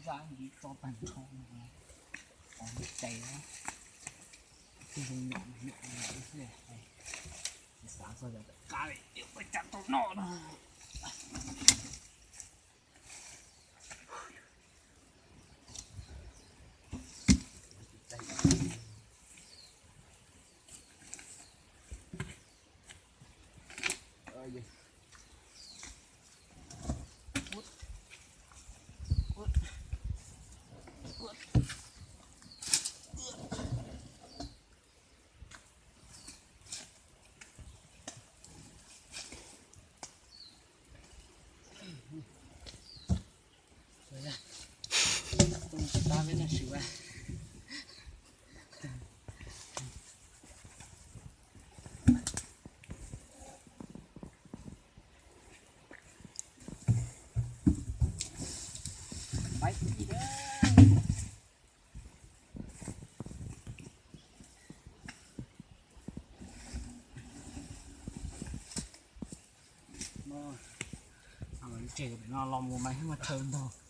Zaj tso tag nrho no, cais, tej zoo nyom nyom xwb. Xav txog cov qab li yuav ua cas tau noj no. Tseg no los mus mas mas thawv ntog.